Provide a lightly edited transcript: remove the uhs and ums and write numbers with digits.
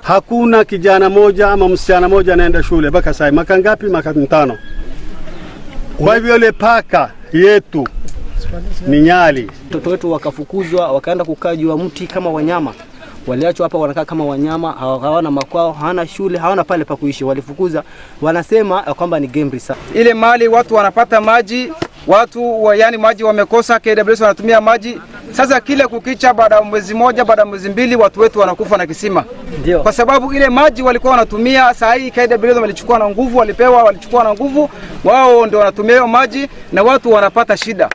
Hakuna kijana moja ama msichana moja anaenda shule mpaka sasa. Maka ngapi? Maka 5. Kwa hivyo ile paka yetu ni Nyali. Watoto wetu wakafukuzwa wakaenda kukaa juu ya mti kama wanyama. Waliachwa hapa wanakaa kama wanyama, hawana makwao, hawana shule, hawana pale pa kuishi. Walifukuza, wanasema kwamba ni game reserve. Ile mali watu wanapata maji, watu wa, yani maji wamekosa, KWS wanatumia maji. Sasa kile kukicha, baada ya mwezi moja, baada ya mwezi mbili, watu wetu wanakufa na kisima. Ndio. Kwa sababu ile maji walikuwa wanatumia, saa hii KWS walichukua na nguvu, walipewa, walichukua na nguvu, wao ndio wanatumia hiyo maji na watu wanapata shida.